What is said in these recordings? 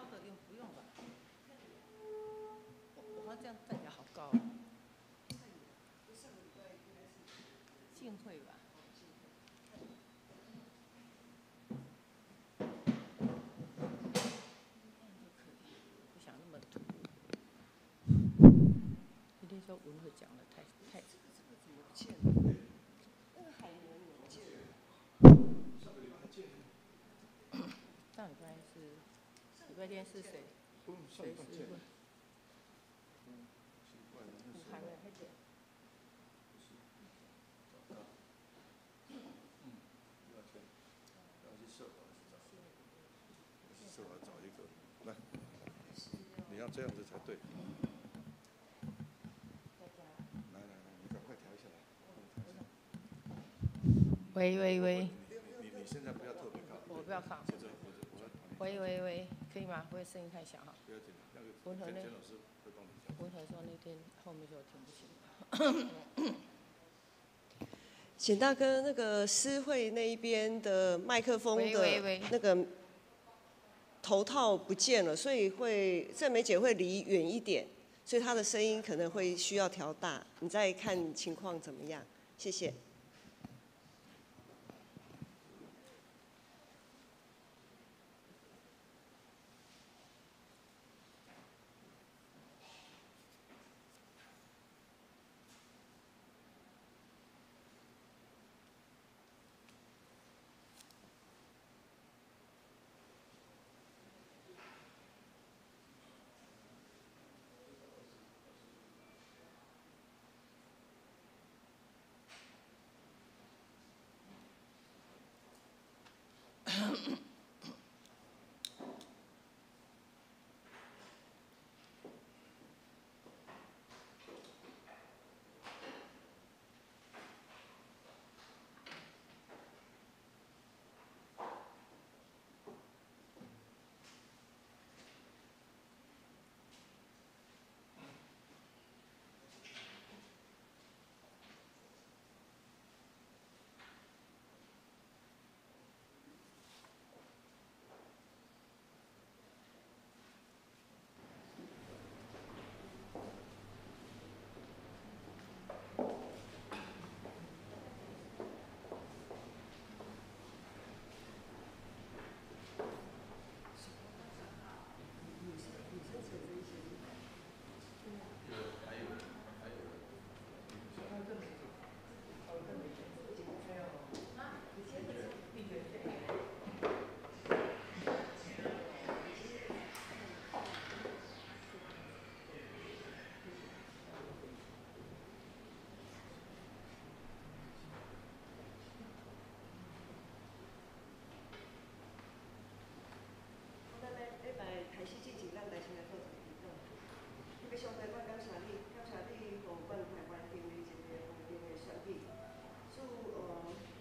高的用不用吧？我看這樣站起來好高。靜會吧。這樣就可以，不想那麼突兀。今天說文會講得太。這個怎麼不見了？那個海綿也不見了。上個禮拜還見。上禮拜是禮拜天是誰？上禮拜見。奇怪了，那是。還沒還見。不是，糟糕。要去，要去設法去找。去設法找一個，來，你要這樣子才對。來來來，你趕快調一下來。喂喂喂。你現在不要特別靠。我不要靠。喂喂喂，可以嗎？不會聲音太小哈。不要緊，那個文和簡老師會幫你調。文和說那天後面說聽不清。簡大哥，那個思慧那一邊的麥克風的那個頭套不見了，所以會鄭梅姐會離遠一點，所以她的聲音可能會需要調大。你再看情況怎麼樣？謝謝。開始之前，咱來先來做一個祈禱。彼個上帝，我感謝你，感謝你，予阮台灣經歷一個和平的選舉。主，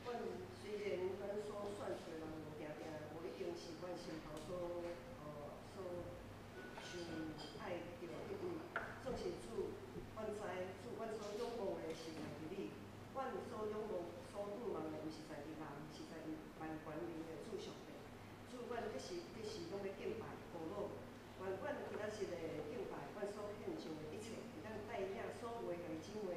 阮雖然阮所選出的人無定定，無一定是阮心頭所想愛著的位。總是主，阮知，主，阮所仰望的是在佇你，阮所仰望、所盼望的，毋是在佇人，是在佇萬權能的主上帝。主，阮這時這時攏欲敬拜降落，願阮今仔日的敬拜，阮所獻上的一切，會當帶領所有的兄弟姊妹，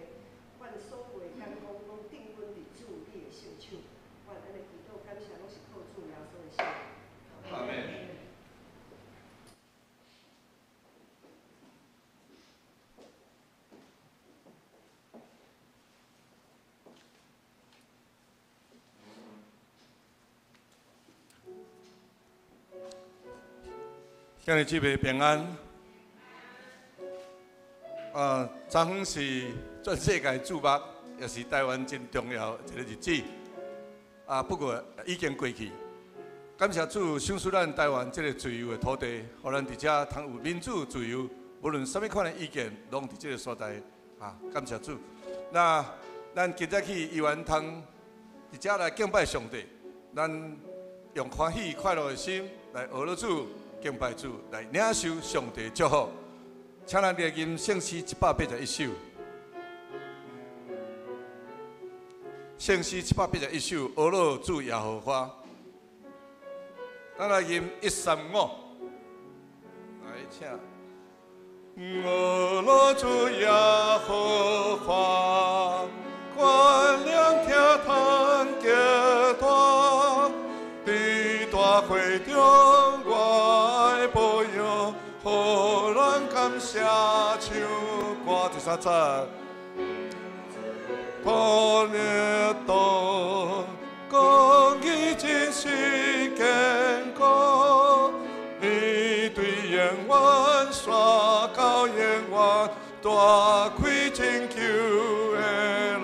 阮所有的眼光攏定穩佇主你的聖手。阮按呢祈禱感謝，攏是靠主耶穌的聖名。阿們。兄弟姊妹平安。昨昏是全世界注目，也是台灣真重要一個日子。不過已經過去。感謝主賞賜咱台灣這個自由的土地，予咱佇遮通有民主自由，無論啥物款的意見，攏佇這個所在。感謝主。那咱今早起依然通佇遮來敬拜上帝，咱用歡喜快樂的心來學了主。敬拜主，來領受上帝祝福。請咱來吟聖詩181首。聖詩181首，阿樂主耶和華。咱來吟135。請。阿羅主耶和華，關良聽嘆極大，佇大會中我愛保養，予人感謝唱歌。第三節。托涅多，公義真實堅固，伊對永遠煞到永遠，大開拯救的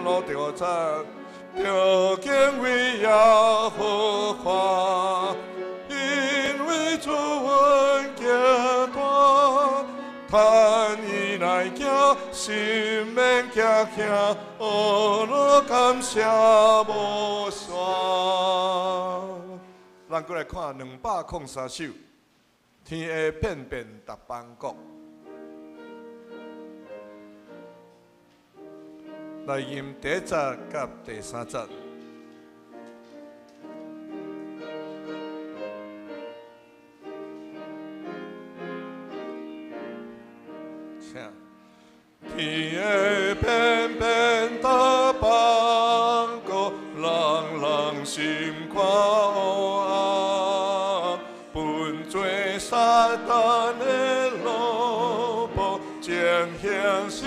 路。第五節，著敬畏耶和華，因為主恩極大，趁伊來行，心免驚嚇，阿羅感謝無煞。咱閣來看203首，天下遍遍逐邦國。來吟第一節佮第三節。請。天下遍遍逐邦國，人人心肝黑暗，分做撒旦的奴僕，情形實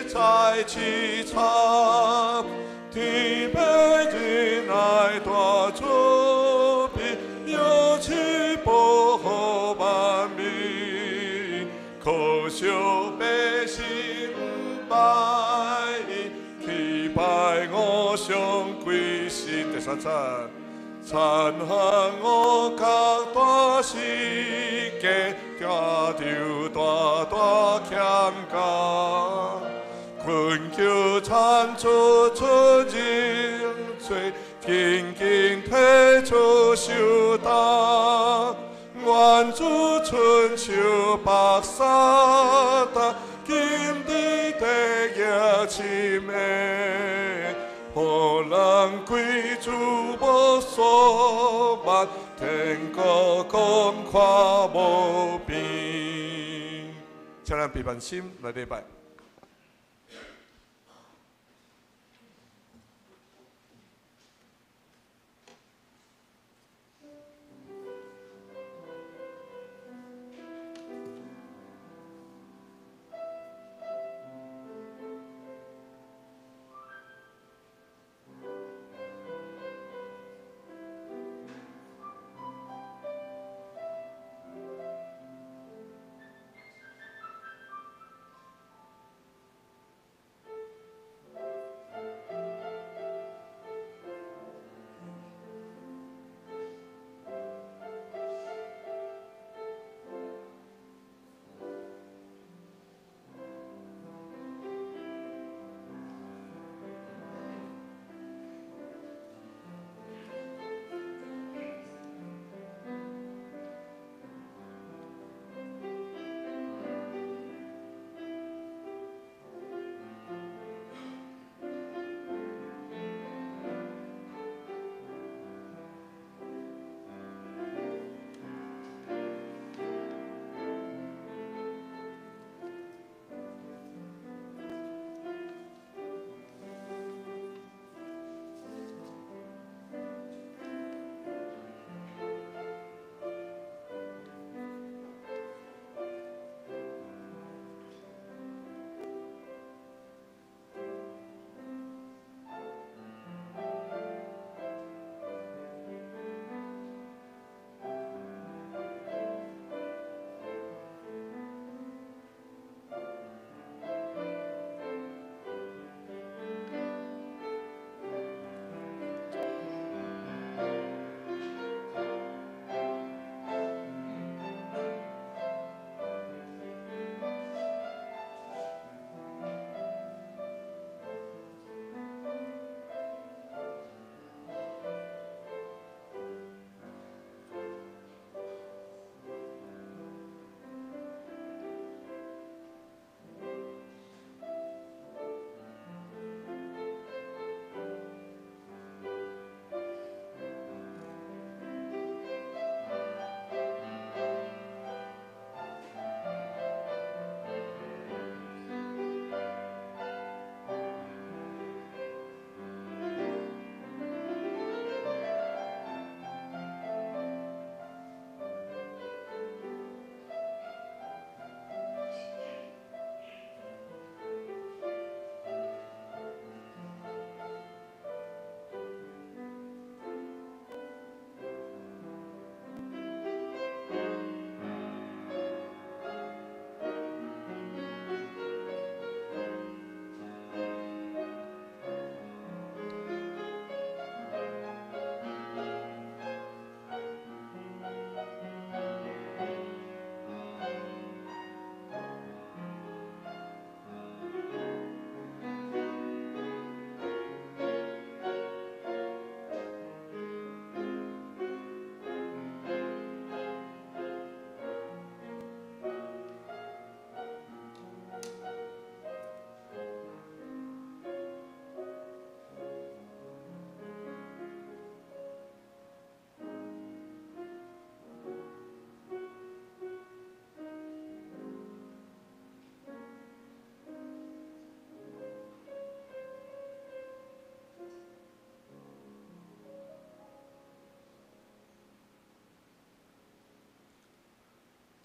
在淒慘。天父仁愛大慈悲，猶賜保護萬民，可惜百姓毋拜伊，去拜偶像歸神。第三節，殘害五角大世界，聽著大大欠價，困求產出出認罪，緊緊提出受擔，願主春秋白撒旦，今日地逆淒美，予人歸主無所望，天國廣闊無邊。請咱閉目心來禮拜。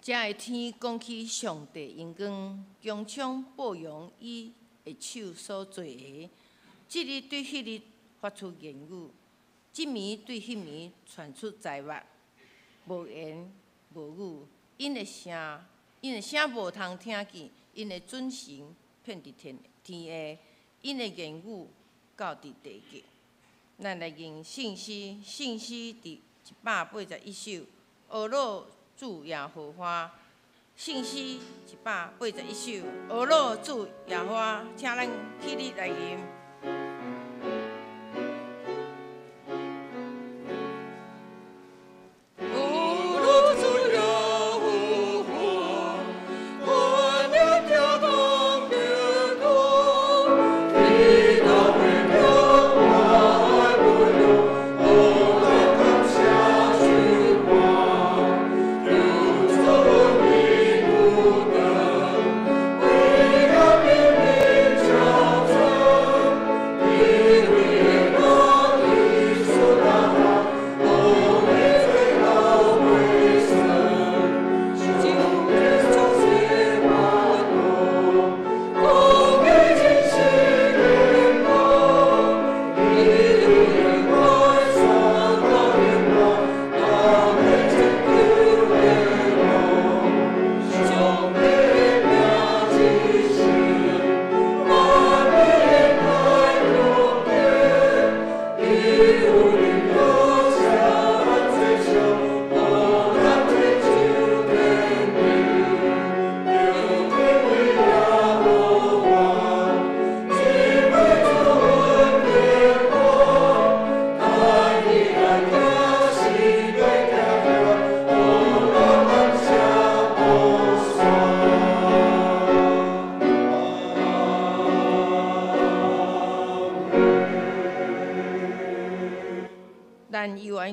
才会天讲起上帝荣光，穹苍报扬伊的手所做的。这日对彼日发出言语，这暝对彼暝传出才物。无言无语，𪜶的声无通听见，𪜶的准绳遍伫天天下，𪜶的言语到伫地极。咱来吟圣诗，圣诗伫181首，呵咾主耶和华。圣诗181首，呵咾主耶和华，请咱起立来吟。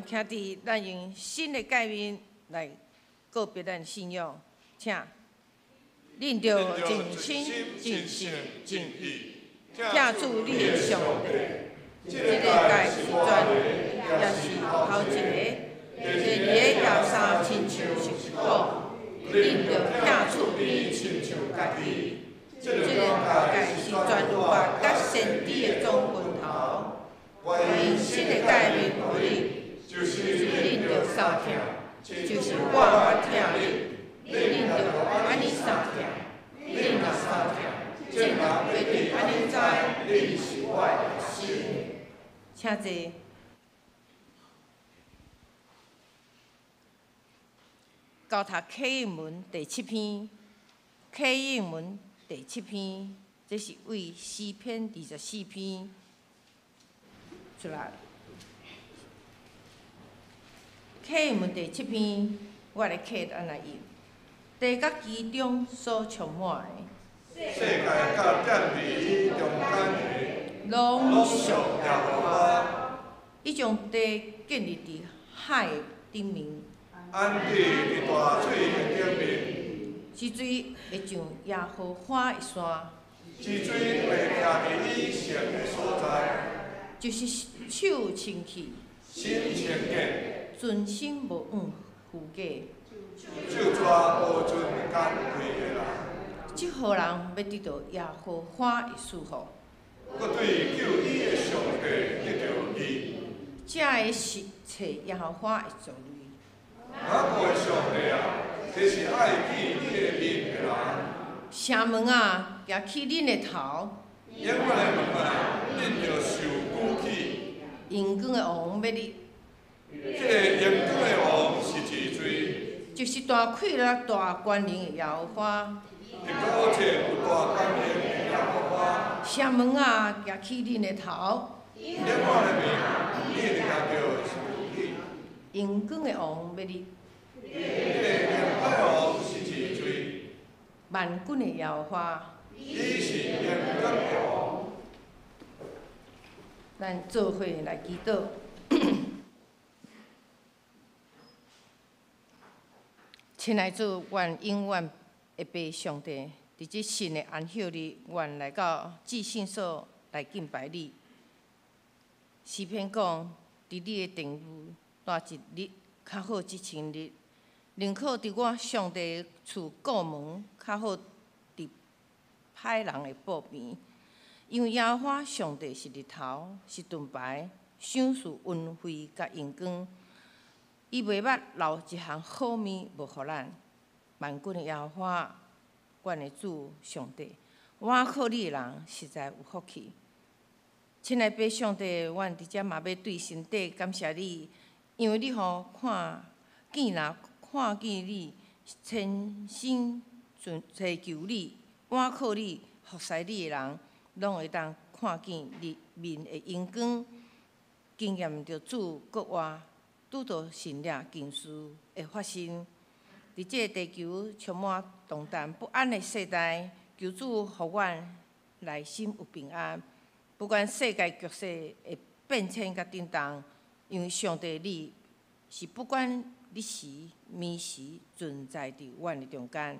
徛伫，咱用新的诫命来告别咱信仰，请恁著尽心、尽性、尽意，疼主你的上帝。这个诫是全，也是头一个。第二个也相亲像是讲，恁著疼厝边亲像家己。这个诫是全律法佮先知的总分头。我用新的诫命予恁。就是恁著相疼，就是我较疼恁，恁著按呢相疼，恁若相疼，众人必定按呢知恁是我的学生。请坐。交读启应文第七篇，启应文第七篇，这是为诗篇24篇出来。启应文第七篇，我来启按来译。地佮其中所充满的，世界佮踮伫伊中间的，拢属耶和华。伊将地建立伫海的顶面，安置伫大水的顶面。之水会上耶和华的山，之水会徛伫伊圣的所在，就是手清气，心清洁。存心无往虚假，手抓无尽工亏的人，这号人欲得著耶和华的赐福，阁对救伊的上帝得著义，才会是揣耶和华的族类。雅各的上帝啊，这是爱见你的面的人。城门啊，举起恁的头；永远的门啊，恁著受举起。荣光的王欲入。这个荣光的王是一罪，就是大气力、大权能的耶和华。伫高处有大权能的耶和华。城门啊，举起恁的头。永远的面，你会共著受举。荣光的王欲入。这个荣光的王是一罪，万军的耶和华。伊是荣光的王。咱做伙来祈祷。亲爱主，愿永远的父上帝，伫这新的安息日，愿来到至圣所来敬拜你。诗篇讲，伫你的殿宇待一日，较好一千日。宁可伫我上帝厝顾门，较好伫歹人的布边。因为耶和华上帝是日头，是盾牌，赏赐恩惠佮荣光。伊袂捌留一项好物无予咱。万军的耶和华，阮的主上帝，倚靠你的人实在有福气。亲爱的上帝，阮伫遮嘛欲对心底感谢你，因为你予看见人看见你虔心寻求你、倚靠你、服侍你的人，拢会当看见你面的荣光，经验著主国活拄著神迹奇事会发生。伫这个地球充满动荡不安的世代，求主予阮内心有平安。不管世界局势会变迁佮震动，因为上帝你是不管日时暝时存在伫阮的中间。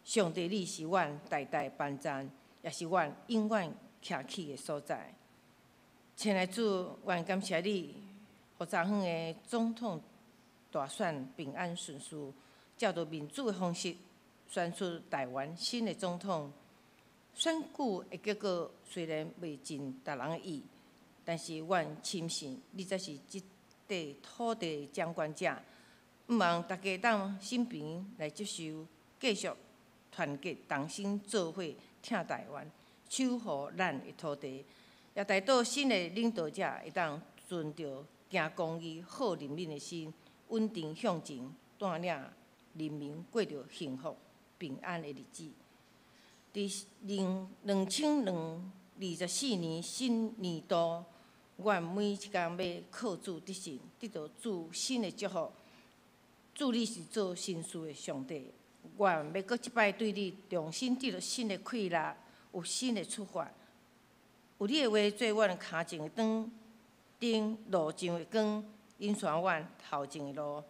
上帝你是阮代代帮赞，也是阮永远徛起的所在。亲爱的主，阮感谢你，予昨昏的总统大选平安顺遂，照著民主的方式选出台湾新的总统。选举的结果虽然袂尽逐人的意，但是阮深信你才是这块土地的掌管者。毋望大家当心平来接受，继续团结同心做伙疼台湾，守护咱的土地，也代祷新的领导者会当存著行公义、好人民的心，稳定向前，带领人民过著幸福平安的日子。伫2024年新年度，阮每一工欲靠主得胜，得到主新的祝福。主你是做新事的上帝，阮欲阁这摆对你重新得著新的气力，有新的出发。有你的话做阮跤前的灯，灯路上的光，引带阮头前的路。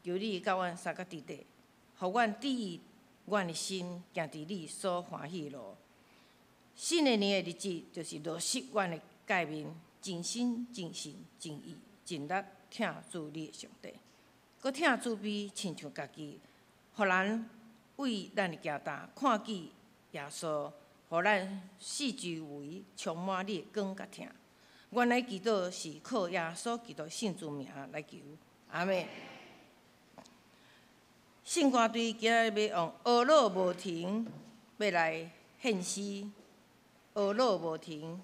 求你佮阮相佮伫底，予阮知意阮的心行伫你所欢喜的路。新的年的日子，就是落实阮的诫命，尽心、尽性、尽意、尽力疼主你的上帝，阁疼主美亲像家己，予人为咱的行动看见耶稣，予咱四周围充满你的光佮疼。阮来祈祷是靠耶稣基督圣主名来求，阿们。圣歌队今仔日欲用《呵咾无停》欲来献诗，《呵咾无停》。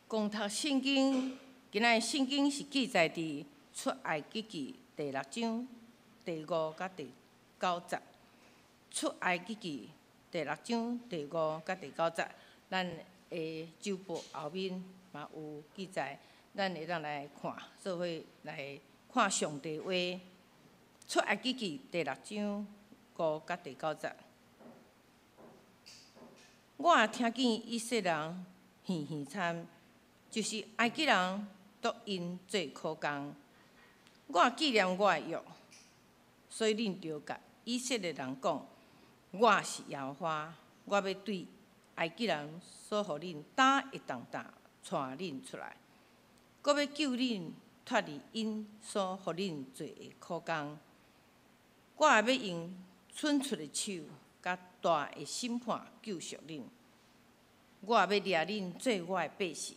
共讀聖經，今仔日聖經是記載佇出埃及記第六章第五佮第九節。出埃及記第六章第五佮第九節，咱的周報後面嘛有記載，咱會當來看，做伙來看上帝話。出埃及記第六章五佮第九節，我也聽見以色列人嘻嘻參，就是埃及人督𪜶做苦工。我紀念我的約，所以恁著共以色列人講，我是耶和華，我欲對埃及人所予恁擔的重擔帶恁出來，閣欲救恁脫離𪜶所予恁做的苦工。我也欲用伸出的手，佮大的審判救贖恁。我也欲掠恁做我的百姓，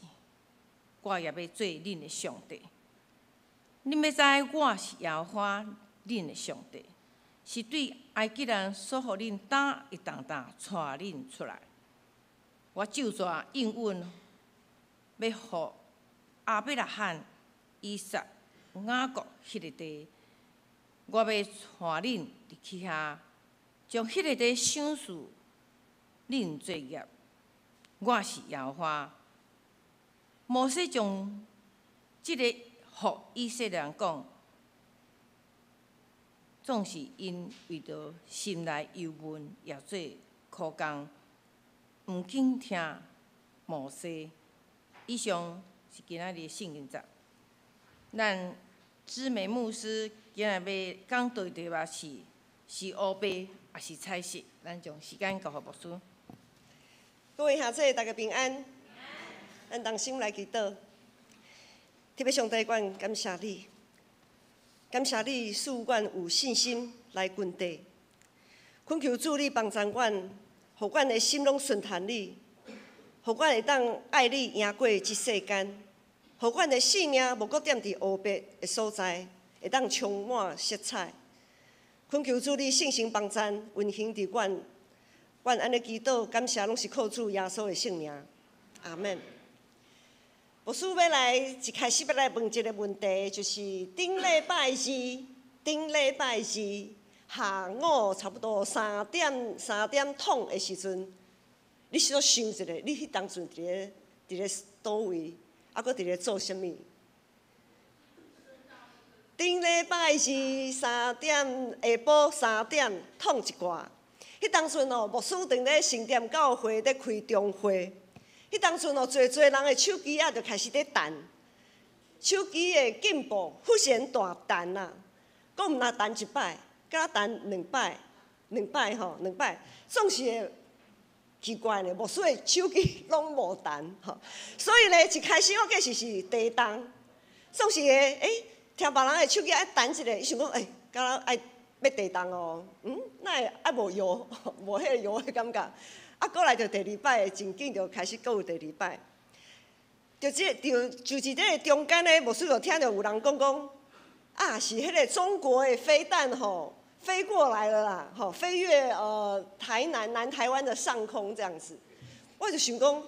我也欲做恁的上帝。恁欲知我是耶和華恁的上帝，是對埃及人所予恁擔的重擔帶恁出來。我咒詛應允，欲予亞伯拉罕、以撒、雅各彼个地，我欲帶恁入去遐，將彼个地賞賜恁做業。我是耶和華。摩西將這个予以色列人講，總是𪜶為著心內憂悶，也做苦工，毋肯聽摩西。以上是今仔日聖經節。咱姊妹牧師今仔日欲講道的題目是是烏白抑是彩色？咱將時間交予牧師。各位兄姊，大家平安。咱同心來祈禱。天父上帝，阮感謝你，感謝你賜阮有信心來跟綴。懇求主你幫助阮，予阮的心攏順從你，予阮會當愛你贏過這世間，予阮的性命無閣踮佇烏白的所在，會當充滿色彩。懇求主你聖神幫贊運行佇阮，阮按呢祈禱感謝，攏是靠主耶穌的聖名。阿門。牧師欲來一開始欲來問一个問題，就是頂禮拜二，頂禮拜二下午差不多三點三點通的時陣，你小想一下，你彼當陣佇咧佗位，啊閣佇咧做啥物？頂禮拜二三點下晡三點通一寡，彼當陣哦，牧師佇咧聖殿教會咧開中會。彼當陣哦，濟濟人的手機仔就開始咧彈，手機的進步忽然大彈啊，閣毋若彈一擺，敢若彈兩擺，兩擺吼，兩擺，總是會奇怪呢，牧師的手機攏無彈吼，所以咧一開始我計是是地動，總是會欸，聽別人的手機愛彈一下，伊想講欸，敢若愛欲地動哦，嗯，哪會猶無搖，無彼個搖的感覺。啊，過來就第二擺，真緊就開始閣有第二擺。就這就就佇這個中間咧，牧師就聽著有人講講，啊，是彼個中國的飛彈吼飛過來了啦，吼飛越台南南台灣的上空這樣子。我就想講，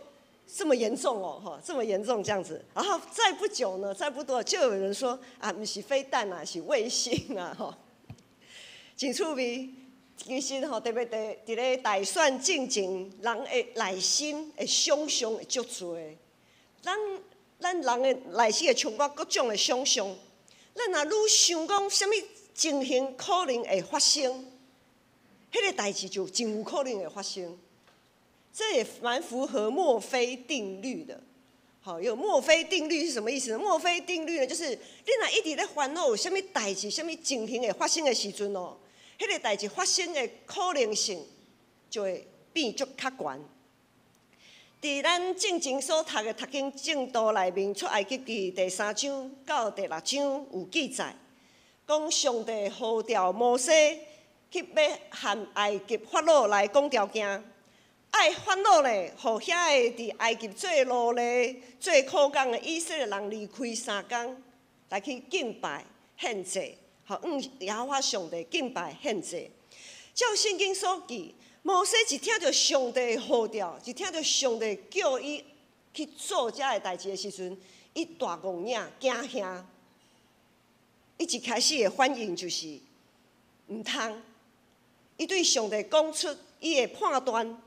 這麼嚴重哦，吼這麼嚴重這樣子。然後再不久呢，再不多就有人說啊，毋是飛彈啊，是衛星啊，吼，真趣味。其實吼，特別佇佇咧大選進前，人的內心會想像會足濟。咱咱人的內心會充滿各種的想像。咱若愈想講啥物情形可能會發生，彼個代誌就真有可能會發生。這也蠻符合墨菲定律的。好，有墨菲定律是什麼意思呢？墨菲定律呢，就是你若一直咧煩惱有啥物代誌、啥物情形會發生的時陣哦。彼個代誌發生的可能性就會變足較懸。佇咱進前所讀的讀經進度內面，出埃及記第三章到第六章有記載，講上帝呼召摩西去欲和埃及法老來講條件，愛法老咧，予遐个佇埃及做奴隸、做苦工的以色列人離開三工，來去敬拜獻祭。予向耶和華上帝敬拜獻祭。照聖經所記，摩西一聽著上帝呼召，一聽著上帝叫伊去做這个代誌的時陣，伊大戇影驚嚇，伊一開始的反應就是毋通。伊對上帝講出伊的判斷，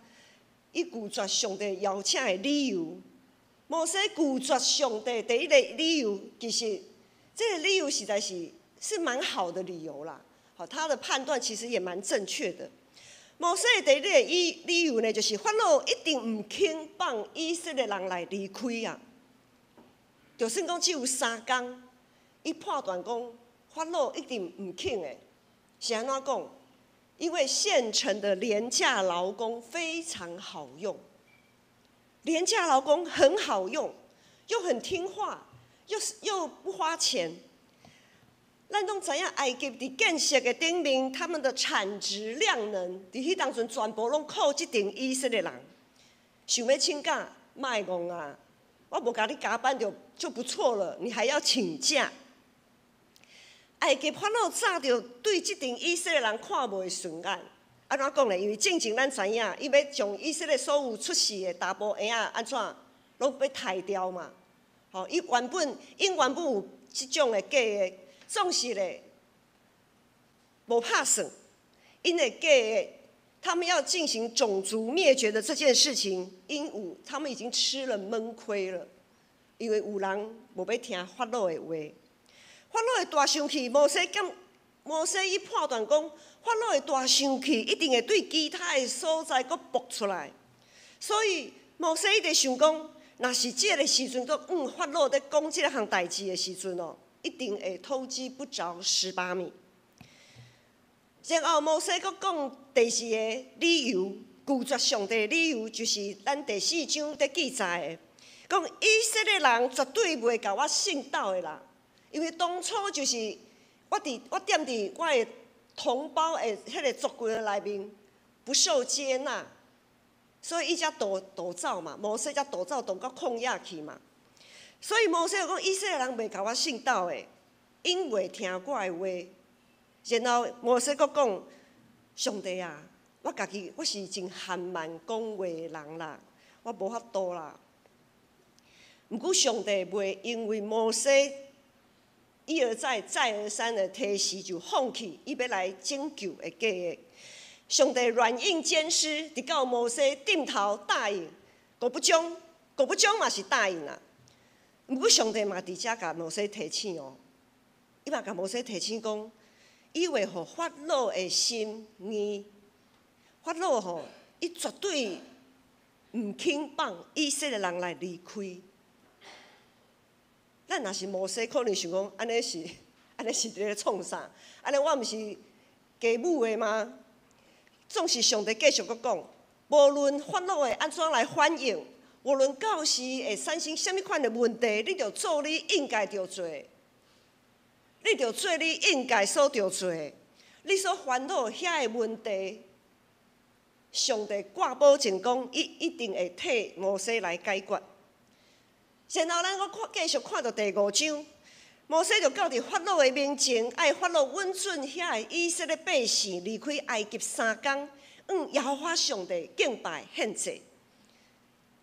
伊拒絕上帝邀請的理由。摩西拒絕上帝第一個理由，其實這個理由實在是蠻好的理由啦。好，他的判斷其實也蠻正確的。摩西的第一個理由呢，就是法老一定毋肯放以色列人來離開啊。就算講只有3工，伊判斷講法老一定毋肯的。是按怎講？因為現成的廉價勞工非常好用，廉價勞工很好用，又很聽話，又不花錢。咱攏知影，埃及佇建設的頂面，他們的產值量能，佇彼當陣全部攏靠這陣以色列人。想欲請假，莫戇啊！我無共你加班就不錯了，你還要請假。埃及法老早就對這陣以色列人看袂順眼。按怎講呢？因為進前咱知影，伊欲將以色列所有出世的查埔嬰仔按怎，攏欲刣掉嘛。吼，伊原本有這種的計劃。總是咧，無拍算，𪜶的計劃，他們要進行種族滅絕的這件事情，𪜶有他們已經吃了悶虧了，因為有人無欲聽法老的話，法老會大生氣，摩西伊判斷講，法老會大生氣，一定會對其他的所在閣爆出來，所以摩西伊就想講，若是這个時陣，閣法老咧講這項代誌的時陣哦，一定會偷雞不著蝕把米。然後摩西閣講第四个理由，拒絕上帝的理由，就是咱第四章佇記載的，講以色列人絕對袂共我信鬥的啦，因為當初就是我踮佇我的同胞的彼个族群內面不受接納，所以伊才逃走嘛，摩西才逃走逃到曠野去嘛。所以摩西就講以色列人袂共我信鬥的，𪜶袂聽我的話。然後摩西閣講：上帝啊，我家己我是真緩慢講話的人啦，我無法度啦。毋過上帝袂因為摩西一而再、再而三的提示就放棄伊欲來拯救的計劃。上帝軟硬兼施，直到摩西點頭答應，五不將嘛是答應啦。毋過上帝嘛佇遮共摩西提醒哦，伊嘛共摩西提醒講，伊會予法老的心硬，法老吼，伊絕對毋肯放以色列人來離開。咱若是摩西，可能想講，按呢是佇咧創啥？按呢我毋是加母的嗎？總是上帝繼續閣講，無論法老會按怎來反應，無論到時會產生啥物款的問題，你著做你應該著做的，你著做你應該所著做的。你所煩惱遐个問題，上帝掛保證講，伊一定會替摩西來解決。然後咱閣看繼續看到第五章，摩西就到佇法老的面前，愛法老允准遐个以色列百姓離開埃及3工，向耶和華上帝敬拜獻祭。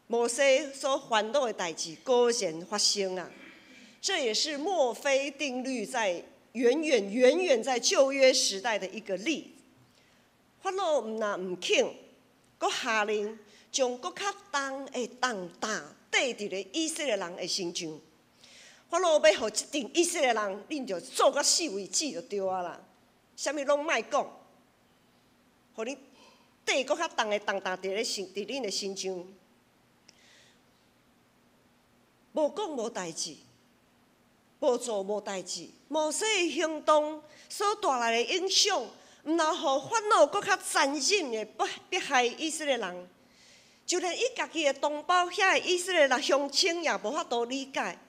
摩西所煩惱的代誌果然發生啊！這也是墨菲定律在遠遠遠遠在舊約時代的一個例。法老毋但毋肯，閣下令將閣較重的重擔綴佇咧以色列人的身上。法老欲予這陣以色列人，恁就做到死為止就對啊啦，啥物攏莫講，予你綴閣較重的重擔佇恁的身上。無講無代誌，無做無代誌。摩西的行動所帶來的影響，毋但予法老閣較殘忍的迫害以色列人，就連伊家己的同胞遐个以色列人鄉親也無法度理解。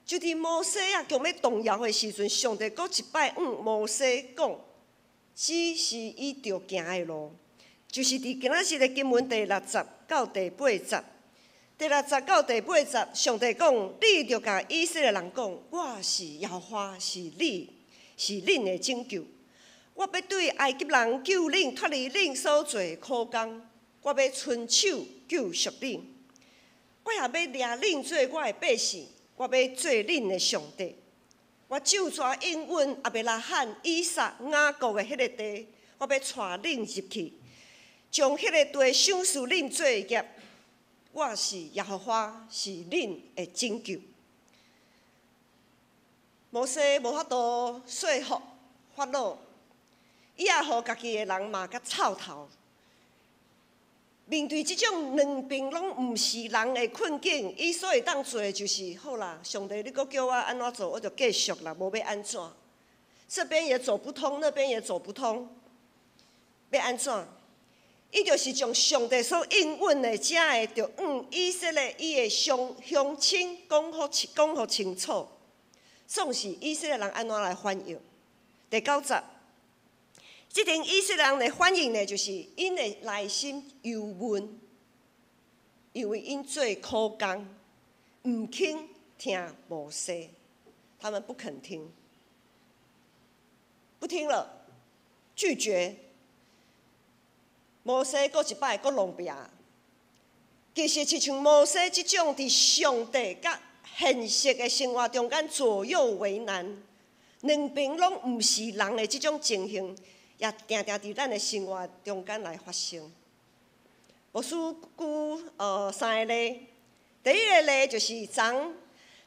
就佇摩西啊，強欲動搖的時陣，上帝閣一擺向摩西講，指示伊著行的路，就是佇今仔日的經文第六節到第八節。第六節到第八節，上帝講：你著共以色列人講，我是耶和華，是你，是恁的拯救。我欲對埃及人救恁脫離恁所做的苦工，我欲伸手救贖恁。我也要掠恁做我的百姓，我欲做恁的上帝。我咒詛應允亞伯拉罕、以撒、雅各的彼个地，我欲帶恁入去，將彼个地賞賜恁做業。我是耶和華，是恁的拯救。摩西無法度說服法老，伊也予家己的人罵甲臭頭。面對這種兩邊攏毋是人的困境，伊所會當做的就是，好啦，上帝，你閣叫我按怎做，我就繼續啦，無欲按怎。這邊也走不通，那邊也走不通，欲按怎？伊就是將上帝所應允的，遮的，就向以色列伊的鄉鄉親講予清楚，總是以色列人按怎來反應？第九節。這陣以色列人的反應呢，就是𪜶的內心憂悶，因為𪜶做苦工，毋肯聽摩西，他們不肯聽，不聽了，拒絕。摩西閣一擺閣弄壁。其實，親像摩西這種佇上帝佮現實的生活中間左右為難，兩邊攏毋是人的這種情形，也定定佇咱的生活中間來發生。牧師舉三个例，第一个例就是昨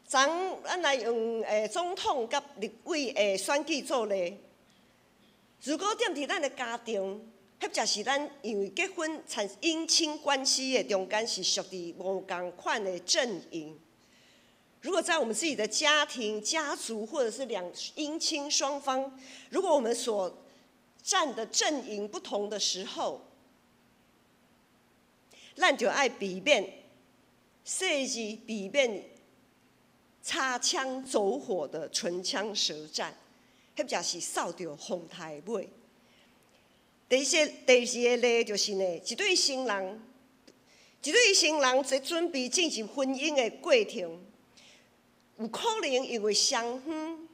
昨咱來用總統佮立委的選舉做例。如果踮佇咱的家庭，或者是咱因為結婚產姻親關係的中間是屬佇無仝款的陣營。如果在我們自己的家庭、家族，或者是兩姻親雙方，如果我們所站的陣營不同的時候，咱就愛避免，切記避免擦槍走火的唇槍舌戰，或者是掃著風颱尾。第二個例就是呢，一對新人在準備進行婚姻的過程，有可能因為雙方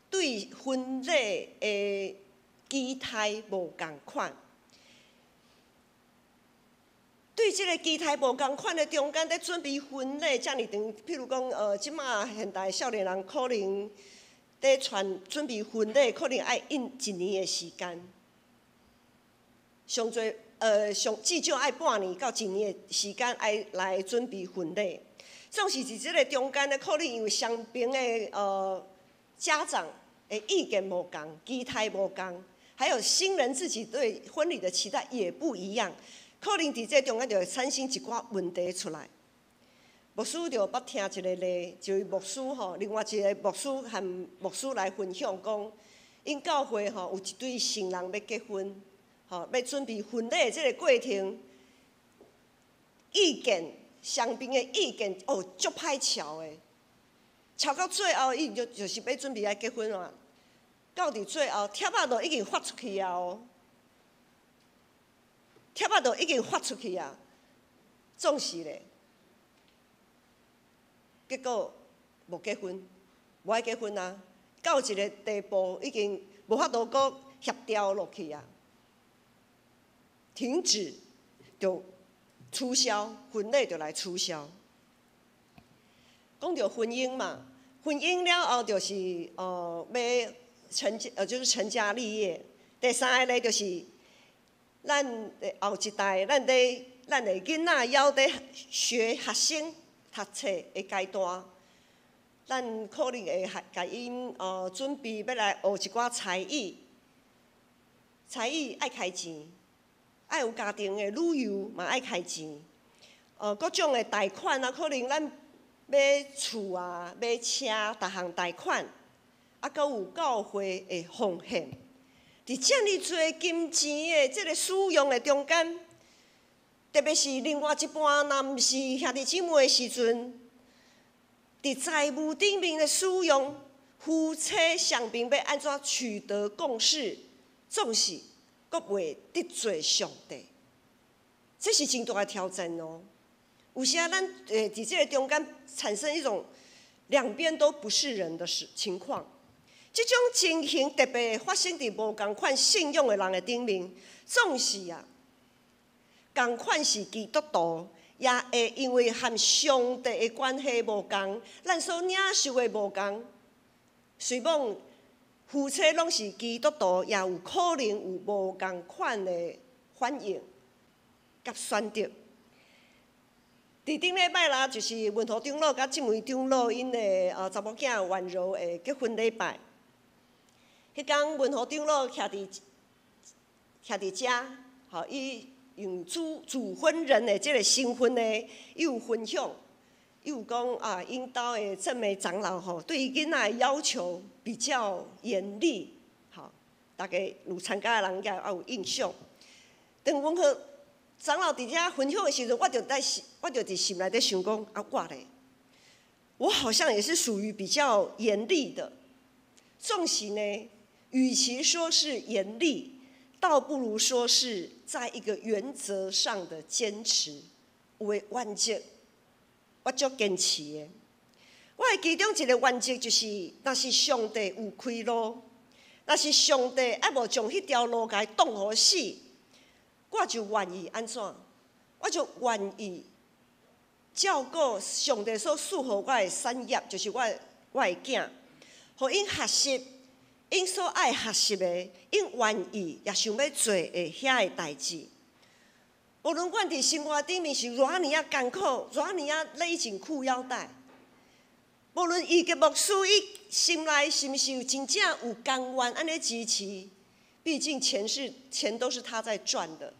對婚禮的期待無仝款，對這个期待無仝款的中間，咧準備婚禮遮爾長，譬如講，這馬現代少年人可能咧傳準備婚禮，可能愛用一年的時間，上濟上至少愛半年到一年的時間，愛來準備婚禮。總是佇這个中間咧，可能因為雙邊的家長的意見無仝，期待無仝。還有新人自己對婚禮的期待也不一樣，可能佇這中間就會產生一寡問題出來。牧師就捌聽一个例，就是牧師吼，另外一个牧師和牧師來分享講，𪜶教會吼有一對新人欲結婚，吼欲準備婚禮這个過程，意見雙邊的意見哦足歹喬的，喬到最後，伊就是欲準備愛結婚嘛。到佇最後，帖仔都已經發出去啊！哦，帖仔都已經發出去啊，總是咧，結果無結婚，無愛結婚啊！到一个地步，已經無法度閣協調落去啊，停止就取消婚禮，就來取消。講著婚姻嘛，婚姻了後就是欲就是成家立業。第三个咧就是咱的後一代，咱的囡仔猶佇學學生讀冊的階段，咱可能會共𪜶準備欲來學一寡才藝，才藝愛開錢，愛有家庭的旅遊嘛愛開錢，各種的貸款啊，可能咱買厝啊、買車，逐項貸款。啊，閣有教會的奉獻，佇遮爾濟金錢的這个使用的中間，特別是另外一半若毋是兄弟姊妹的時陣，佇財務頂面的使用，夫妻雙邊欲按怎取得共識，總是閣袂得罪上帝，這是真大的挑戰哦。有時啊，咱會佇這个中間產生一種兩邊都不是人的情況。這種情形特別發生佇無仝款信仰的人的頂面，總是啊，仝款是基督徒，也會因為和上帝的關係無仝，咱所領受的無仝。雖罔夫妻攏是基督徒，也有可能有無仝款的反應佮選擇。佇頂禮拜啦，就是文和長老佮靜梅長老𪜶的查某囝婉柔的結婚禮拜。彼工文和長老徛佇遮，吼，伊用主婚人的這个身份呢，伊有分享，伊有講啊，𪜶兜的正美長老吼，對伊囡仔的要求比較嚴厲，吼，大家有參加的人應該也有印象。當文和長老佇遮分享的時陣，我就佇心內底想講，啊，我咧，我好像也是屬於比較嚴厲的。縱使呢，與其說是嚴厲，倒不如說是在一個原則上的堅持。有的原則，我足堅持的。我的其中一個原則就是，若是上帝有開路，若是上帝猶無將彼條路共伊擋予死，我就願意按怎？我就願意照顧上帝所賜予我的產業，就是我的囝，予𪜶學習，𪜶所愛學習的，𪜶願意也想欲做的遐个代誌。無論阮佇生活頂面是偌爾仔艱苦，偌爾仔勒緊褲腰帶，無論伊個牧師伊心內是毋是有真正有甘願按呢支持？畢竟錢都是他在賺的，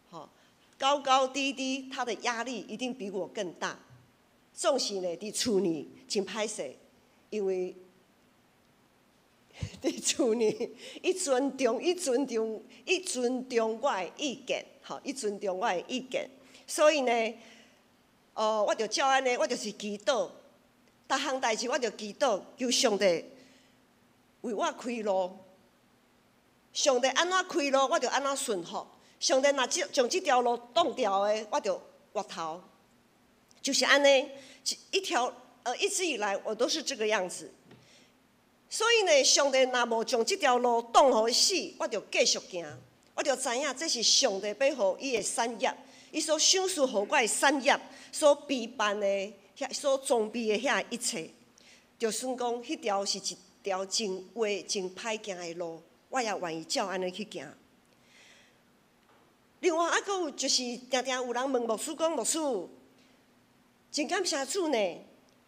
好，高高低低，他的壓力一定比我更大。總是呢，佇厝裡真歹勢，因為佇厝裡，伊尊重我的意見，吼，伊尊重我的意見。所以呢，我就照按呢，我就是祈禱，逐項代誌我就祈禱，求上帝為我開路。上帝按怎開路，我就按怎順服。上帝若將這條路擋掉的，我就回頭。就是按呢，一直以來我都是這個樣子。所以呢，上帝若無將這條路擋予死，我就繼續行。我就知影這是上帝欲予伊的產業，伊所賞賜予我的產業，所備辦的、遐所裝備的遐一切，就算講彼條是一條真歪、真歹行的路，我也願意照按呢去行。另外，猶閣有就是，定定有人問牧師講：“牧師，真感謝主呢！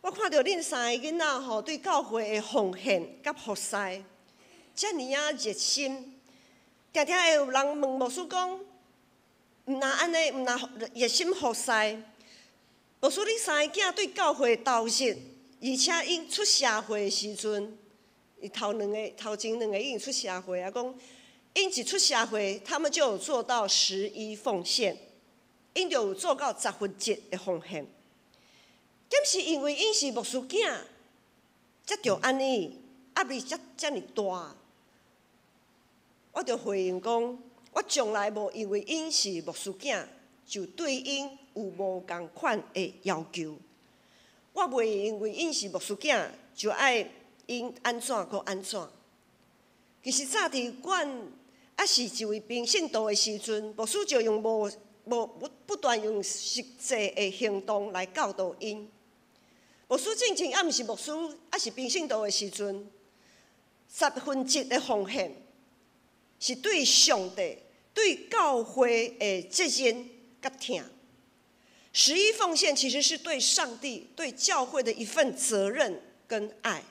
我看著恁三个囡仔吼，對教會的奉獻佮服侍，遮爾仔熱心。定定會有人問牧師講：毋若按呢，毋若熱心服侍，牧師恁三個囝對教會投入，而且𪜶出社會的時陣，伊頭兩个頭前兩个已經出社會啊，講𪜶一出社會，他們就有做到十一奉獻，𪜶就有做到十分之一的奉獻。敢是因為𪜶是牧師囝，才著按呢壓力才遮爾大？我就回應講，我從來無因為𪜶是牧師囝，就對𪜶有無仝款的要求。我袂因為𪜶是牧師囝，就愛𪜶按怎閣按怎。其實早佇阮猶是一位平信徒的時陣，牧師就用無無不不斷用實際的行動來教導𪜶。牧師進前猶毋是牧師，猶是平信徒的時陣，十分之一的奉獻是對上帝、對教會的責任佮疼。十一奉獻其實是對上帝、對教會的一份責任跟愛。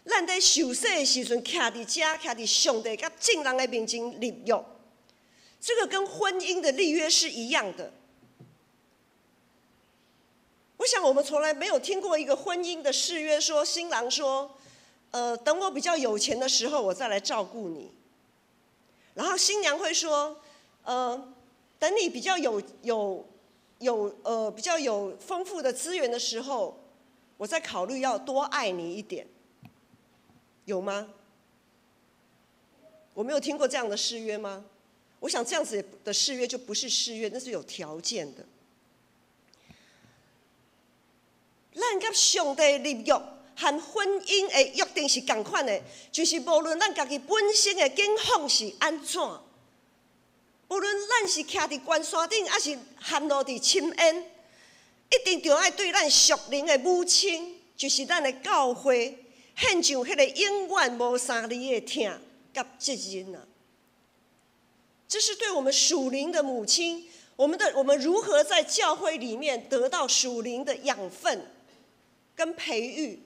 咱佇受洗的時陣，徛佇遮，徛佇上帝佮眾人的面前立約，這個跟婚姻的立約是一樣的。我想我們從來沒有聽過一個婚姻的誓約，說新郎說：“等我比較有錢的時候，我再來照顧你。”然後新娘會說：“等你比較有豐富的資源的時候，我再考慮要多愛你一點。”有嗎？我沒有聽過這樣的誓約嗎？我想這樣子的誓約就不是誓約，那是有條件的。咱佮上帝立約和婚姻的約定是仝款的，就是無論咱家己本身的境況是按怎，無論咱是徛佇懸山頂，抑是陷落佇深淵，一定著愛對咱屬靈的母親，就是咱的教會，獻上彼個永遠無相離的疼佮責任啊！這是對我們屬靈的母親，我們如何在教會裡面得到屬靈的養分跟培育？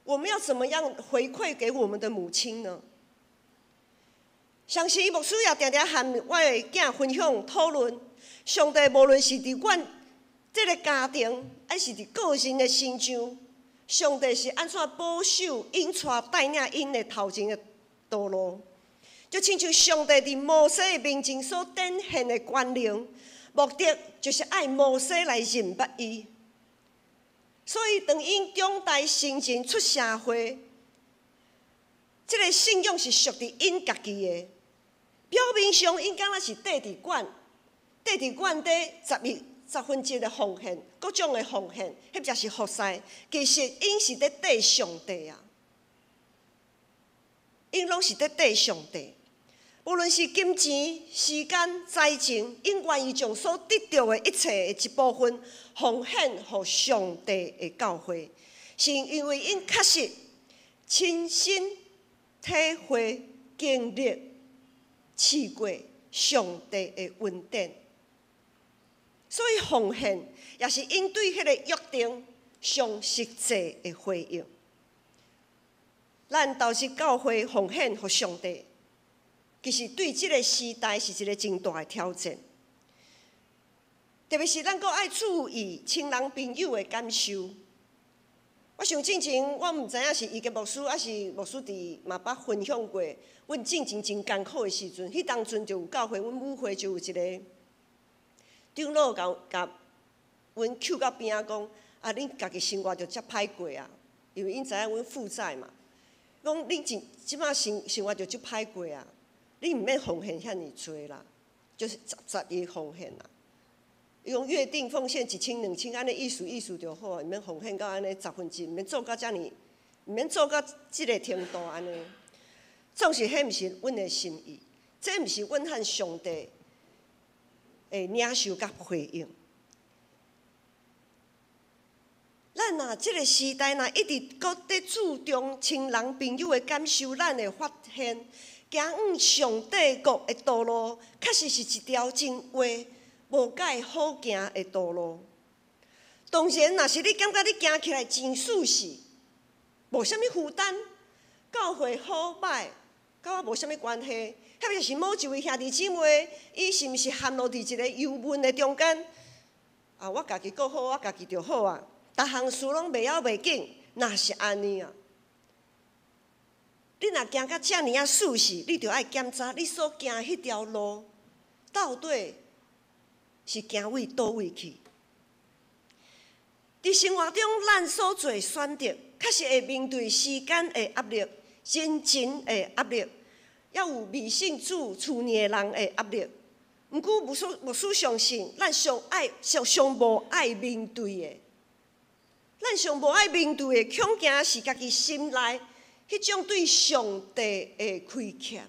我們要怎麼樣回饋給我們的母親呢？相信牧師也定定和我的囝分享討論，上帝無論是佇阮這个家庭，抑是佇個人的身上，上帝是按怎保守、引帶帶領𪜶的頭前的道路，就親像上帝佇摩西的面前所展現的權能，目的就是愛摩西來認捌伊。所以當𪜶長大成人出社會，這个信仰是屬佇𪜶家己的。表面上，𪜶敢若是綴佇管，綴佇管佇十一十分之一的奉獻，各種的奉獻，彼才是服侍。其實，𪜶是佇綴上帝啊！𪜶攏是佇綴上帝。無論是金錢、時間、才情，𪜶願意將所得著的一切的一部分奉獻予上帝的教會，是因為𪜶確實親身體會、經歷、試過上帝的恩典，所以奉獻也是𪜶對彼個約定上實際的回應。咱投入教會奉獻予上帝，其實對這个時代是一个真大的挑戰。特別是咱閣愛注意親人朋友的感受。我想進前我毋知影是伊個牧師，抑是牧師佇嘛捌分享過。阮進前真艱苦的時陣，彼當陣就有教會，阮母會就有一个長老共共阮抾到邊仔講：啊，恁家己生活就遮歹過啊，因為𪜶知影阮負債嘛。講恁這這擺生生活就足歹過啊，你毋免奉獻遐爾濟啦，就是十十一奉獻啦。伊講約定奉獻一千兩千按呢意思意思就好，毋免奉獻到按呢十分之一，毋免做到遮爾，毋免做到這个程度按呢。總是彼毋是阮的心意，這毋是阮和上帝的領受佮回應。咱若這个時代若一直閣佇注重親人朋友的感受，咱會發現，行往上帝國的道路，確實是一條真彎、無蓋好行的道路。當然，若是你感覺你行起來真舒適，無啥物負擔，教會好歹，佮我無啥物關係，彼個是某一位兄弟姊妹，伊是毋是陷落佇一个憂悶的中間？啊，我家己顧好，我家己就好啊。逐項事攏袂曉袂緊，若是按呢啊！你若行甲遮爾仔舒適，你著愛檢查你所行彼條路到底是行為佗位去。佇生活中，咱所做選擇，確實會面對時間的壓力、人情的壓力，抑有未信主厝內的人的壓力。毋過，牧師相信，咱上愛上上無愛面對的。咱上無愛面對的，恐驚是家己心內彼種對上帝的虧欠。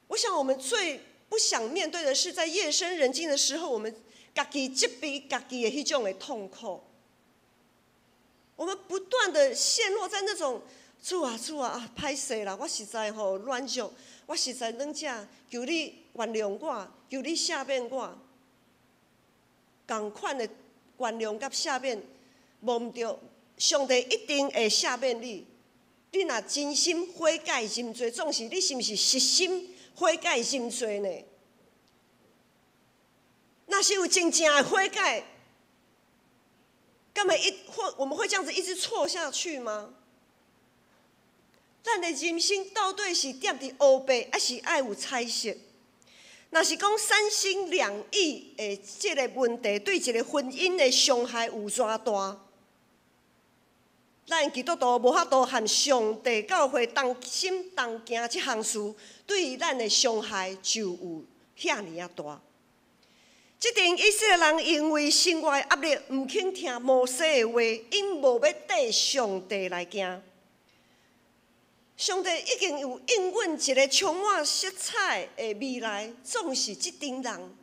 我想，我們最不想面對的是，在夜深人靜的時候，我們家己責備家己的彼種的痛苦。我們不斷的陷落在那種主啊主啊啊，歹勢啦！我實在吼軟弱，我實在軟弱，求你原諒我，求你赦免我。仝款的原諒佮赦免，無毋對，上帝一定會赦免你。你若真心悔改認罪，總是你是毋是實心悔改認罪呢？若是有真正的悔改，敢會一會我們會這樣子一直錯下去嗎？咱的人生到底是踮佇烏白，抑是愛有彩色？若是講三心兩意的這個問題，對一個婚姻的傷害有偌大？咱基督徒無法度和上帝教會同心同行這項事，對咱的傷害就有遐爾仔大。這陣以色列人因為生活的壓力，毋肯聽摩西的話，𪜶無欲綴上帝來行。上帝已經有應允一个充滿色彩的未來，總是這陣人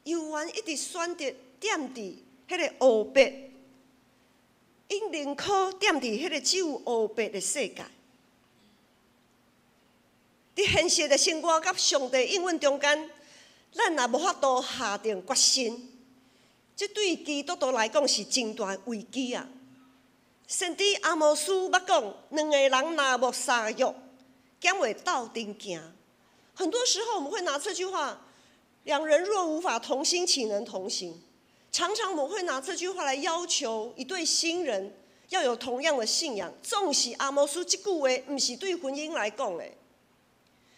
猶原一直選擇踮佇彼个烏白，𪜶寧可踮佇彼个只有烏白的世界。佇現實的生活佮上帝應允中間，咱若無法度下定決心，這對基督徒來講是真大的危機啊！先知阿摩司捌講，兩个人若無相約，敢會鬥陣行？很多時候我們會拿這句話：兩人若無法同心，豈能同行？常常我們會拿這句話來要求一對新人要有同樣的信仰。總是阿摩司這句話，毋是對婚姻來講的，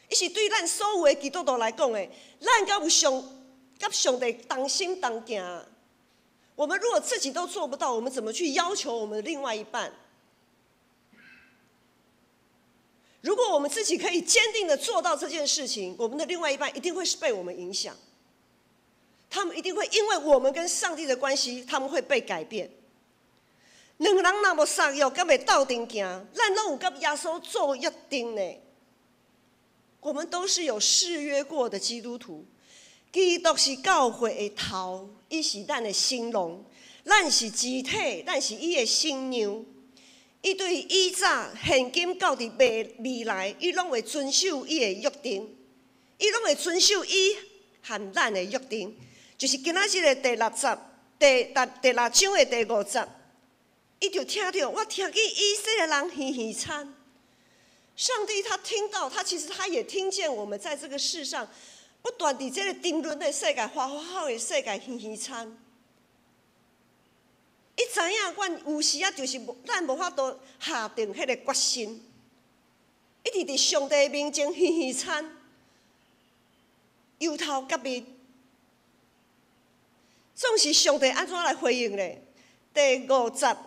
伊是對咱所有的基督徒來講的。咱敢有上佮上帝同心同行？我們如果自己都做不到，我們怎麼去要求我們的另外一半？如果我們自己可以堅定的做到這件事情，我們的另外一半一定會是被我們影響。他們一定會因為我們跟上帝的關係，他們會被改變。兩個人若無相約，敢會鬥陣行？咱攏有佮耶穌做約定呢。我們都是有誓約過的基督徒。基督是教會的頭，伊是咱的新郎，咱是肢體，咱是伊的新娘。伊對以早、現今到佇未來，伊攏會遵守伊的約定，伊攏會遵守伊和咱的約定。就是今仔日的第六節，第六章的第五節，伊就聽著，我聽見以色列人嘻嘻參。上帝他聽到，他其實他也聽見我們在這個世上不斷佇這个沉淪的世界、花花好的世界嘻嘻參。伊知影，阮有時啊，就是無咱無法度下定彼个決心，一直佇上帝面前嘻嘻參，由頭到尾，總是上帝按怎來回應咧？第五節，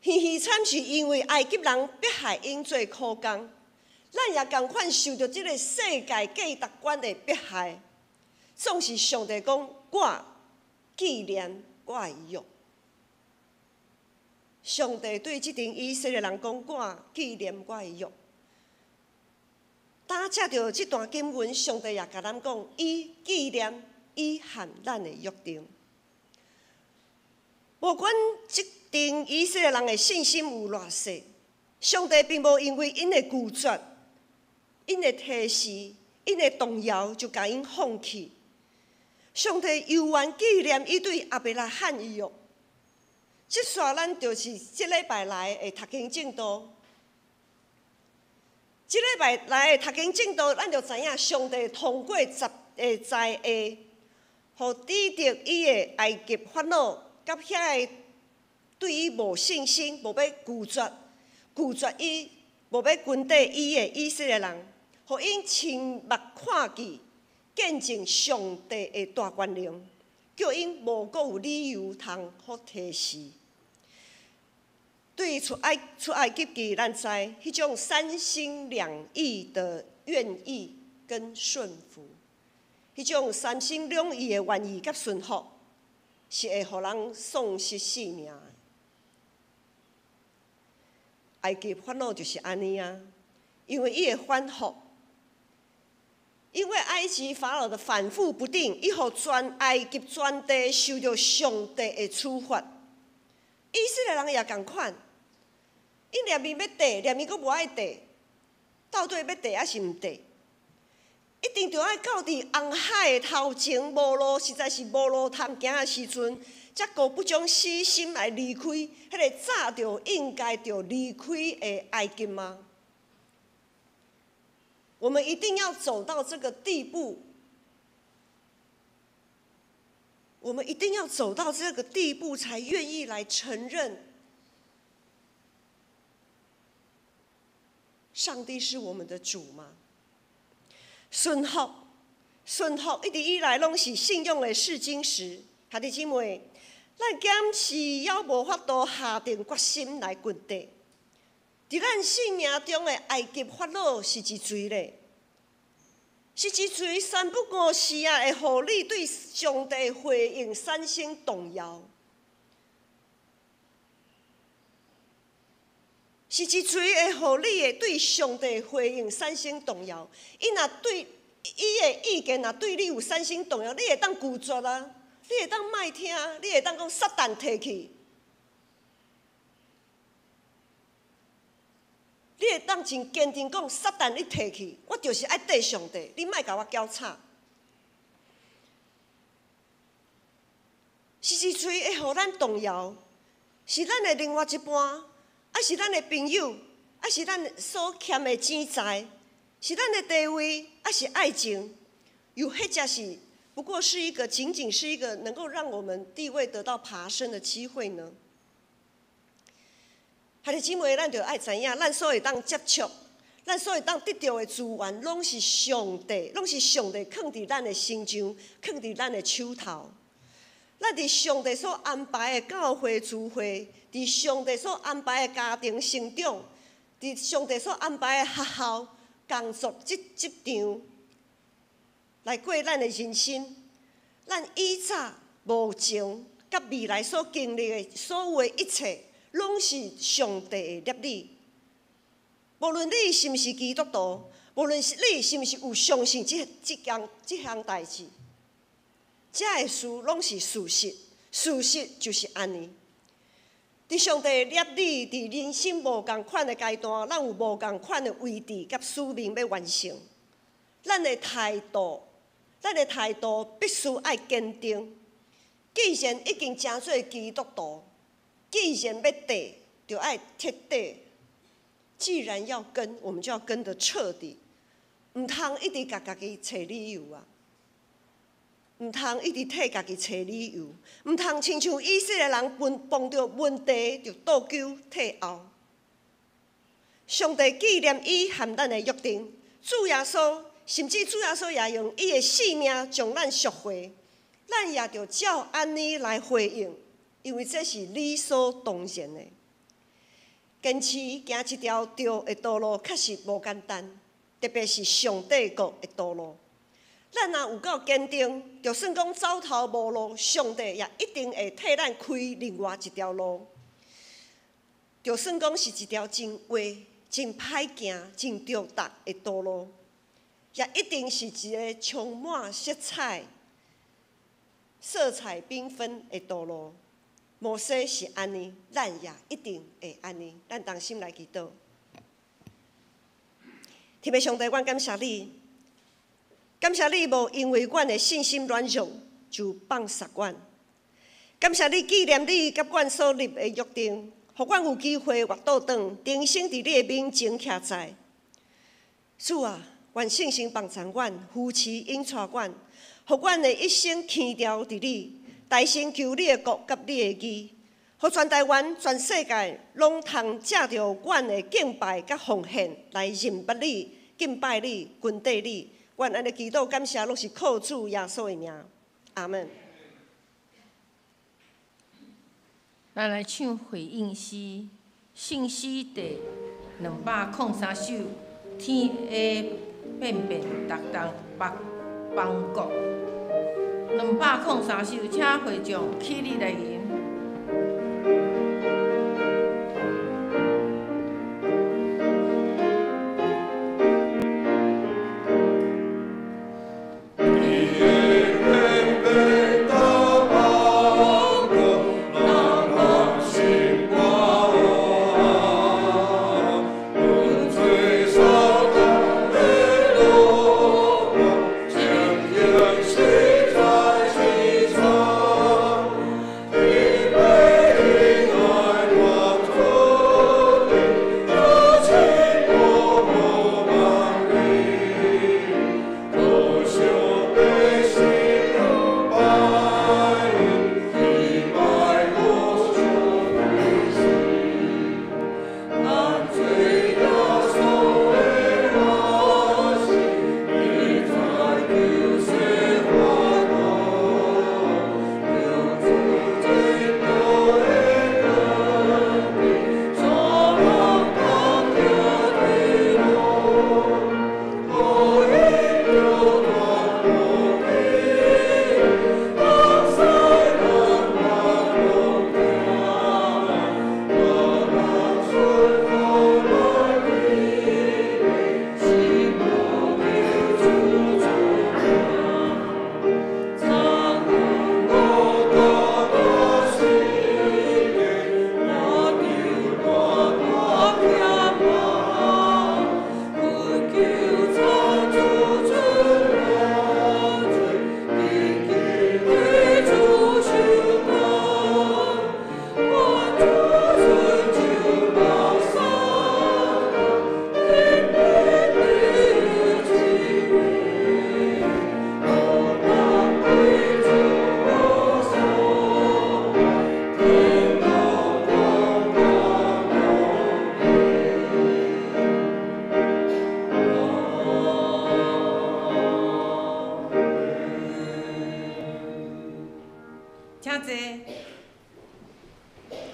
嘻嘻參是因為埃及人迫害𪜶做苦工，咱也仝款受著這个世界價值觀的迫害。總是上帝講，我紀念我的約。上帝對這陣以色列人講，我紀念我的約。當接著這段經文，上帝也共咱講，伊紀念伊和咱的約定。無管這陣以色列人的信心有偌細，上帝並無因為𪜶的拒絕、𪜶的提示、𪜶的動搖，就共𪜶放棄。上帝猶原紀念伊對亞伯拉罕的約。這煞咱就是這禮拜來的讀經進度。這禮拜來的讀經進度，咱就知影上帝通過十个災厄，予抵擋伊的埃及法老，佮遐个對伊無信心、無欲拒絕伊、無欲跟綴伊的以色列人，予𪜶親目看見、見證上帝的大權能，叫𪜶無閣有理由通好提示。對出埃及記，咱知彼種三心兩意的願意跟順服，彼種三心兩意的願意佮順服，是會予人喪失性命的。埃及法老就是按呢啊，因為伊會反覆，因為埃及法老的反覆不定，伊予全埃及全地受著上帝的處罰。以色列人也仝款，𪜶連面欲綴，連面閣無愛綴，到底欲綴抑是毋綴？一定著愛到佇紅海的頭前無路，實在是無路通行的時陣，才閣不將死心來離開彼个早就應該著離開的埃及嗎？我們一定要走到這個地步，我們一定要走到這個地步，才願意來承認上帝是我們的主嗎？順服，順服，一直以來攏是信仰的試金石。兄弟姊妹，咱敢是猶無法度下定決心來跟綴？佇咱生命中的埃及法老是一錘咧，是一錘三不五時啊，會予你對上帝回應產生動搖。是一喙會予你會對上帝回應產生動搖。伊若對伊的意見若對你有產生動搖，你會當拒絕啊，你會當莫聽，你會當講撒旦退去，你會當真堅定講撒旦你退去，我就是愛綴上帝，你莫共我攪吵。是一喙會予咱動搖，是咱的另外一半，抑是咱的朋友，抑是咱所欠的錢財，是咱的地位，抑是愛情，又或者是不過是一個，僅僅是一個能夠讓我們地位得到爬升的機會呢？兄弟姊妹，咱就愛知影，咱所會當接觸，咱所會當得著的資源，攏是上帝，攏是上帝囥佇咱的身上，囥佇咱的手頭。咱佇上帝所安排的教會聚會，佇上帝所安排的家庭成長，佇上帝所安排的學校、工作、職場，來過咱的人生。咱以早、目前、佮未來所經歷的所有的一切，攏是上帝的立意。無論你是毋是基督徒，無論是你是毋是有相信這項代誌。這个事攏是事實，事實就是按呢。佇上帝立你佇人生無仝款的階段，咱有無仝款的位置佮使命欲完成。咱的態度，咱的態度必須愛堅定。既然已經成做基督徒，既然欲綴，就愛徹底。既然要跟，我們就要跟得徹底，毋通一直共家己揣理由啊！毋通一直替家己揣理由，毋通親像以色列人碰著問題就倒糾退後。上帝紀念伊和咱的約定，主耶穌甚至主耶穌也用伊的性命將咱贖回，咱也著照按呢來回應，因為這是理所當然的。堅持行這條對的道路確實無簡單，特別是上帝國的道路。咱若有夠堅定，就算講走投無路，上帝也一定會替咱開另外一條路。就算講是一條真歪、真歹行、真著踏的道路，也一定是一个充滿色彩、色彩繽紛的道路。摩西是按呢，咱也一定會按呢。咱同心來祈禱。天父上帝，阮感謝你。感謝你無因為阮的信心軟弱就放殺阮。感謝你紀念你佮阮所立的約定，予阮有機會活倒轉，重新佇你的面前徛在。主啊，願聖神幫助阮，扶持引帶阮，予阮的一生牽牢佇你，大聲求你的國佮你的義，予全台灣、全世界攏通藉著阮的敬拜佮奉獻來認捌你、敬拜你、跟綴你。阮按呢祈禱感謝，攏是靠主耶穌的名，阿門。咱來唱回應詩，聖詩第203首，天下變變動動北邦國。203首，請會眾起立來吟。天。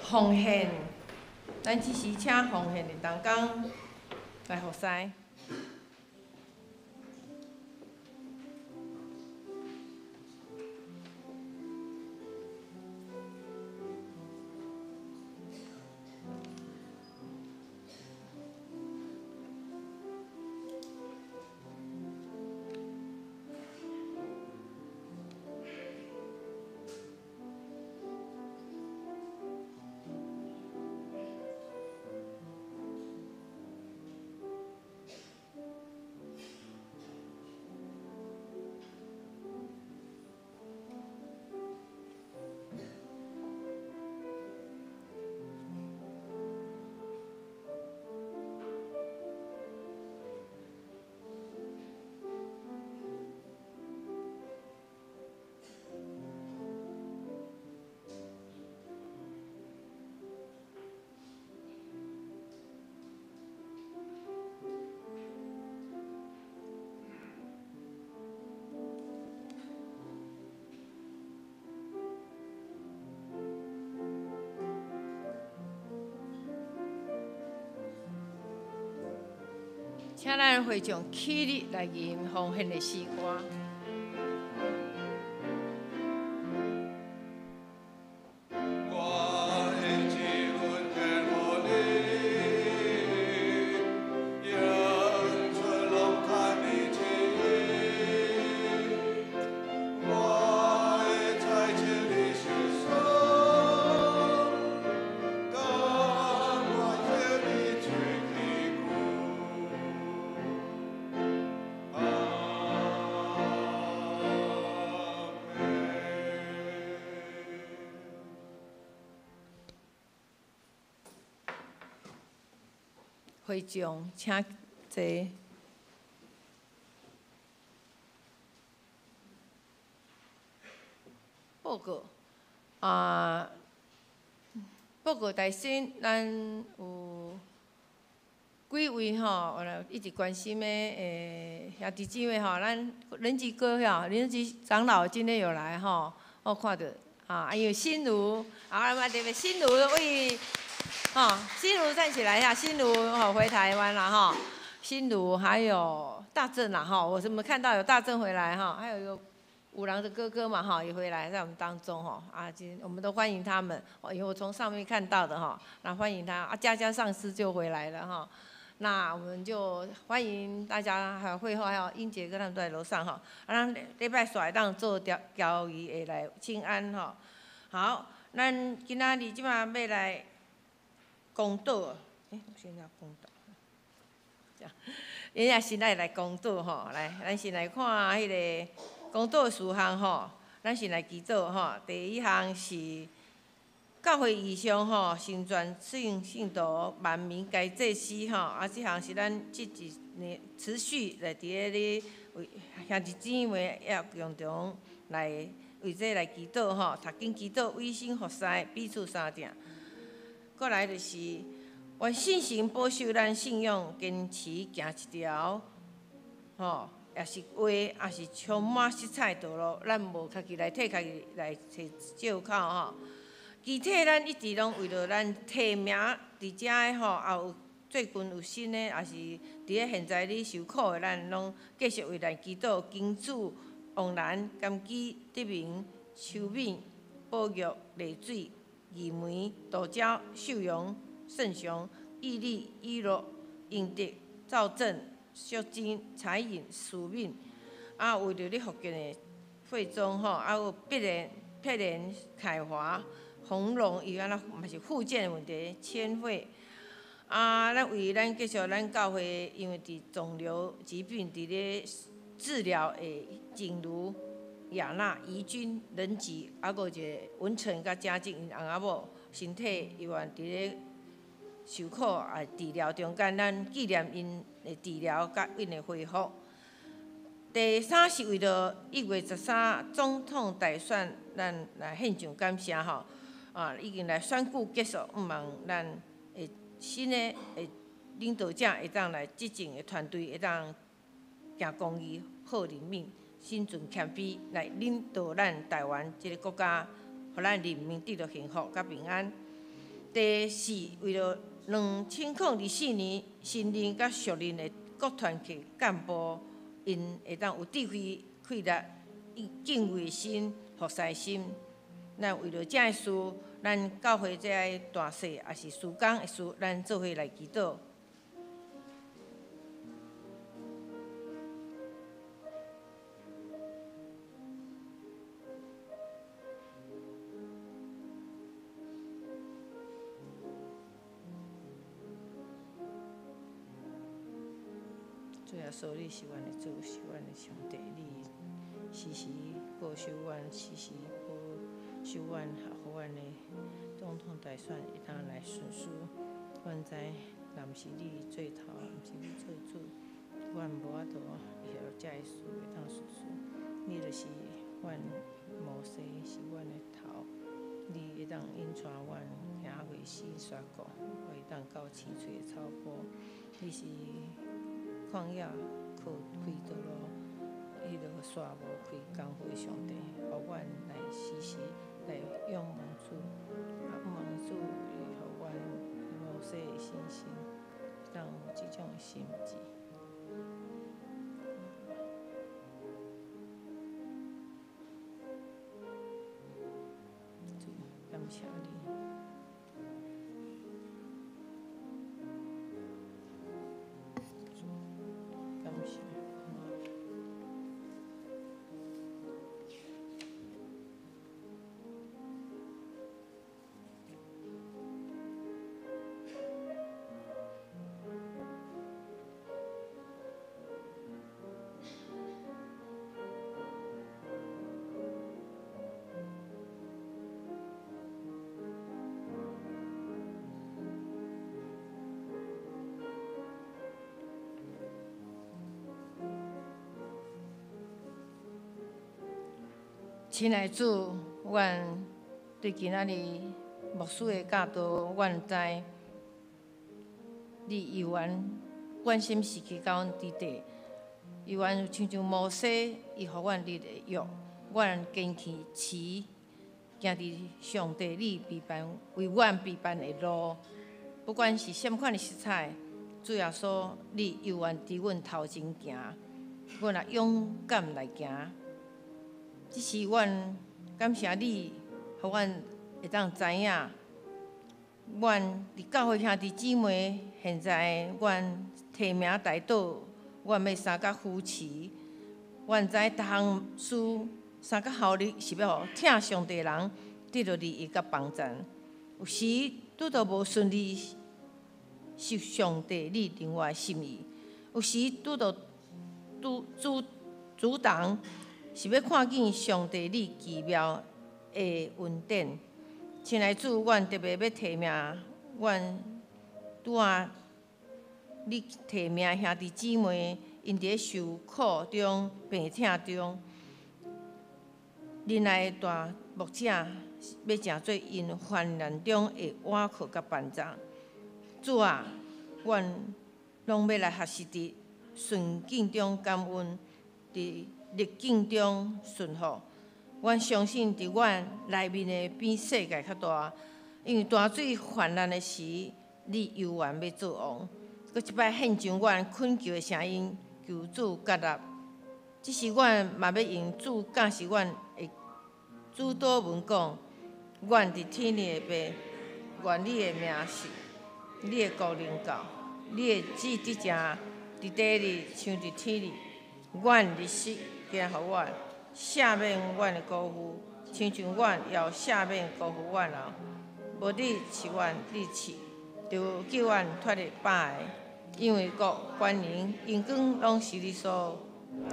奉獻，咱這時請奉獻的同工來服侍。請咱會眾起立來吟奉獻的詩歌。會眾請坐。報告啊，報告大先，咱有幾位吼，我來一直關心的兄弟姊妹吼，咱仁吉哥吼，仁吉長老今天有來吼，我看到啊，還有心如啊，嘛特別心如為。哦，心如站起來一下，心如哦回台灣了哈。心如還有大正啦哈，我怎麼看到有大正回來哈？還有一個五郎的哥哥嘛哈也回來在我們當中哈。啊，今天我們都歡迎他們，因為我從上面看到的哈，那歡迎他啊，佳佳上司就回來了哈。那我們就歡迎大家，還有會後還有英杰跟他們都在樓上哈。啊，咱禮拜四會當做交易會來請安哈。好，咱今仔日這馬欲來公道，欸，我現在要公道，這樣，人家先來來公道吼，來，咱先來看彼个公道事項吼，咱先來祈禱吼。第一項是教會異象吼，成全聖信徒萬民皆祭司吼，啊，這項是咱這一年持續來佇咧咧為兄弟姊妹也共同來為這來祈禱吼，讀經祈禱、委身服侍、彼此相疼。過來就是，願聖神保守咱信仰，堅持行一條，吼，也是話，也是充滿色彩道路，咱無家己來替家己來揣借口吼。其體咱一直攏為著咱提名佇遮的吼，也有最近有新的，也是佇咧現在咧受苦的，咱攏繼續為咱祈禱，求主王蘭、甘基、德明、秋敏、寶玉、麗水、義梅、杜蕉、秀榮、盛雄、毅力、以樂、英德、趙正、淑珍、彩颖、淑敏，啊，為著咧福建的會中吼，啊有必然、必然、凱華、紅龍，伊安怎嘛是復健的問題，千惠。啊，咱為咱繼續咱教會，因為佇腫瘤疾病佇咧治療的靜茹、亞娜、怡君、仁吉，啊，閣有一個文成佮嘉靖，𪜶翁仔某身體猶原佇咧受苦啊治療中間，咱紀念𪜶的治療佮𪜶的恢復。第三是為著1月13總統大選，咱來獻上感謝吼。啊，已經來選舉結束，毋望咱的新的的領導者會當來執政的團隊會當行公義、好人民、心存謙卑來領導咱台灣這个國家，予咱人民得著幸福佮平安。第四，为著2024年新人佮熟人的各团契干部，𪜶会当有智慧、气力、敬畏心、服侍心。咱为著这个事，咱教会这个大细，也是事工的事，咱做伙来祈祷。主耶稣，你是阮的主，是阮的上帝，你时时保守阮，时时保守阮，予阮的总统大选会当来顺遂。阮知，若毋是你做头，毋是你做主，阮无法度会晓这个事会当顺遂。你就是阮摩西，是阮的头，你会当引带阮行过死山谷，会当到青翠的草坡。你是旷野靠开道路，彼个沙无开工夫的上帝，予阮来时时来仰望主，啊，望主予阮摩西的信心，当有这种的心志。主，感谢你。亲爱的主，阮对今仔日牧师的教导，阮知你犹原关心时期佮阮伫地，犹原亲像摩西，伊予阮立的约，阮坚持持行伫上帝你备办为阮备办的路，不管是啥物款的色彩，主耶稣，你犹原伫阮头前行，阮也勇敢来行。只是阮感谢你，予阮会当知影，阮伫教会兄弟姊妹，现在阮提名代祷，阮欲相佮扶持。阮知逐项事相佮效力，是欲予疼上帝人得著利益佮帮赞。有时拄著无顺利，是上帝你另外心意；有时拄著阻阻挡，是欲看见上帝你奇妙的恩典。亲爱主，阮特别欲提名，阮拄仔你提名兄弟姊妹，𪜶伫咧受苦中、病痛中，恁来大牧者欲成做𪜶患难中的倚靠佮帮助。主啊，阮拢欲来学习伫顺境中感恩，伫逆境中顺服。阮相信伫阮内面的比世界较大，因为大水泛滥的时，你犹原欲做王。阁一摆献上阮恳求的声音，求主接纳。这时阮嘛欲用主教示阮的主祷文讲：阮伫天的父，愿你的名圣，你的国临到，你的旨伫正伫地里，像伫天里。阮日食行予阮，赦免阮的辜负，亲像阮也有赦免辜负阮人。无你试阮，你试，就救阮脱离百的，因为国、权能、荣光拢是你所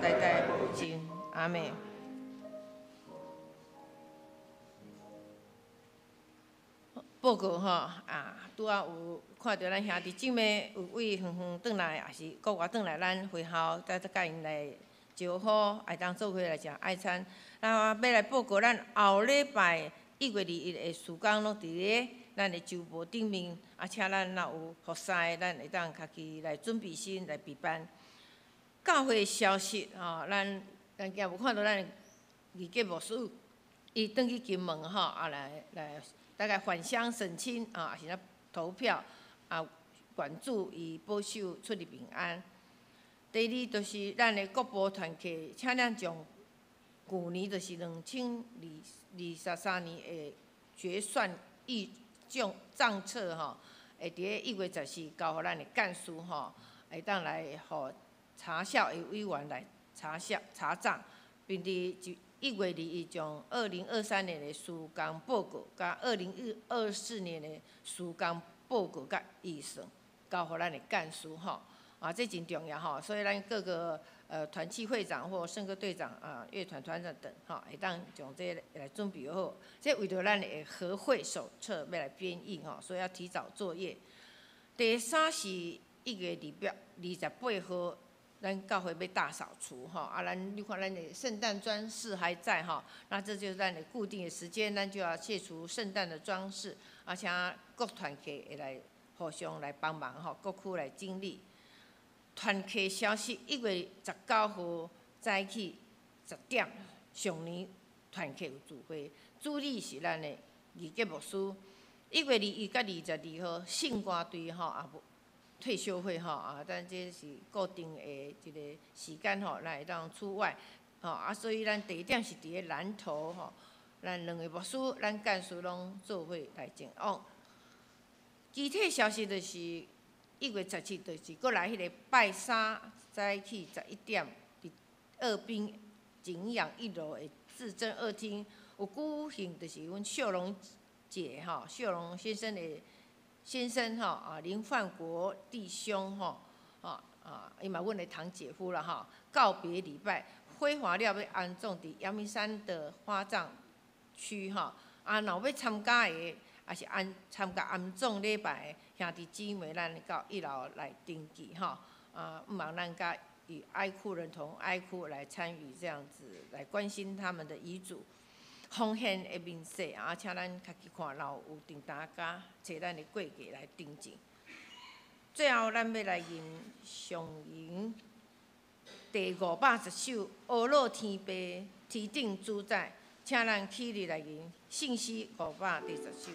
代代无尽。阿们。报告吼啊，拄仔有看著咱兄弟姊妹有为远远转来，也是国外转来咱会校，再佮𪜶来招呼，会当做伙来食爱餐。那欲来报告咱后礼拜1月21的事工拢伫咧咱的周报顶面，啊，请咱若有服侍，咱会当家己来准备先来备办。教会消息吼，咱今有看著咱二级牧师，伊转去金门吼，啊来来大概返乡省亲啊，是咧投票啊，愿主伊保守出入平安。第二就是咱的国部团契，请咱将旧年就是2023年的决算预账账册吼，会伫咧1月14交予咱的干事吼，会当来予查校的委员来查校查账，并伫1月21将2023年的施工报告，佮2024年的施工报告佮预算交予咱的干事吼。啊，这真重要吼，所以咱各个团契会长或圣歌队长啊、乐团团长等吼，会当将这来准备好。这为著咱的合会手册欲来编印吼，所以要提早作业。第三是1月28号，咱教会欲大扫除吼，啊，咱你看咱的圣诞装饰还在吼，那这就是咱的固定的时间，咱就要卸除圣诞的装饰，啊，请各团契会来互相来帮忙吼，各区来整理。团契消息，1月19号早起10点，上年团契有聚会，主理是咱的二级牧师。1月21佮22号，圣歌队吼也无退修会吼啊，咱这是固定的一个时间吼，咱会当出外吼啊，所以咱地点是伫咧南投吼，咱两个牧师、咱干事拢做伙来前往。具体消息就是。1月17，就是阁来彼个拜三早起11点，伫二滨景仰一楼的至臻二厅有举行，就是阮秀荣姐吼，秀荣先生的先生吼啊，林焕国弟兄吼啊啊，伊嘛阮的堂姐夫啦吼，告别礼拜，火化了欲安葬伫阳明山的花葬区吼，啊，若有欲参加的。也是安参加安葬礼拜的兄弟姊妹，咱到一楼来登记吼。啊，毋茫咱佮与哀哭人同哀哭来参与这样子来关心他们的遗嘱，奉献的明细啊，请咱家己看，若有订单佮揣咱的过价来登记。最后，咱欲来吟上吟第510首《阿乐天父天顶主宰》，请咱起立来吟圣诗510首。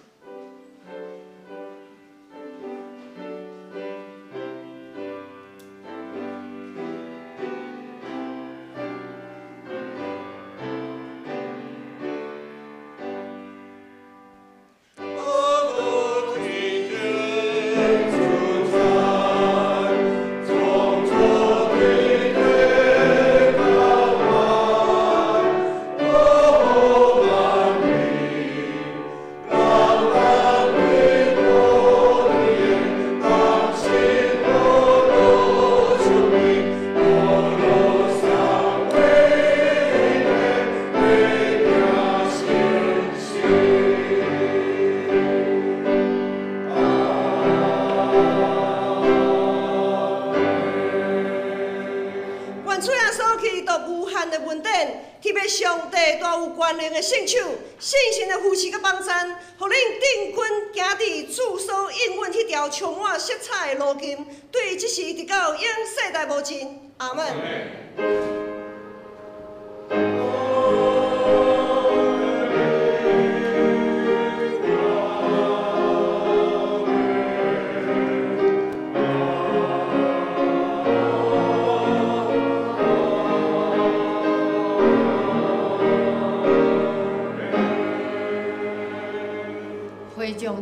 圣手、圣神的扶持佮帮赞，予恁定军行伫主所应允彼条充满色彩的路径，对这时直到永世代无尽。阿门。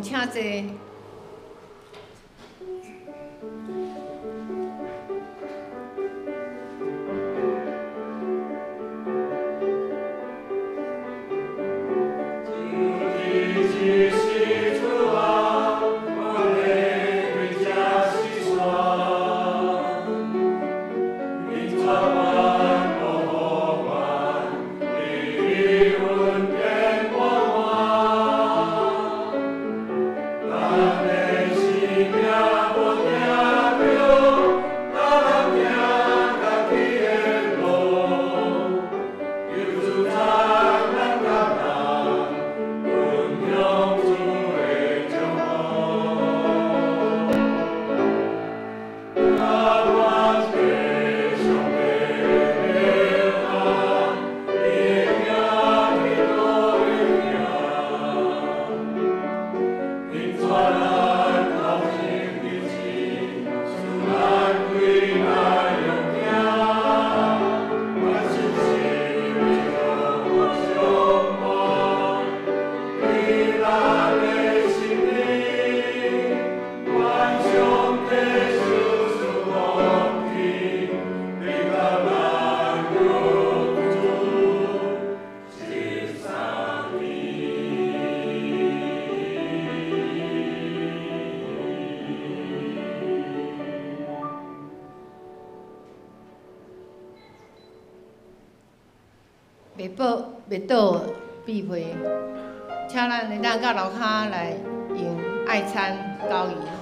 请坐。 Amen. 袂报袂倒避批，請咱會當到樓跤來用愛餐交誼。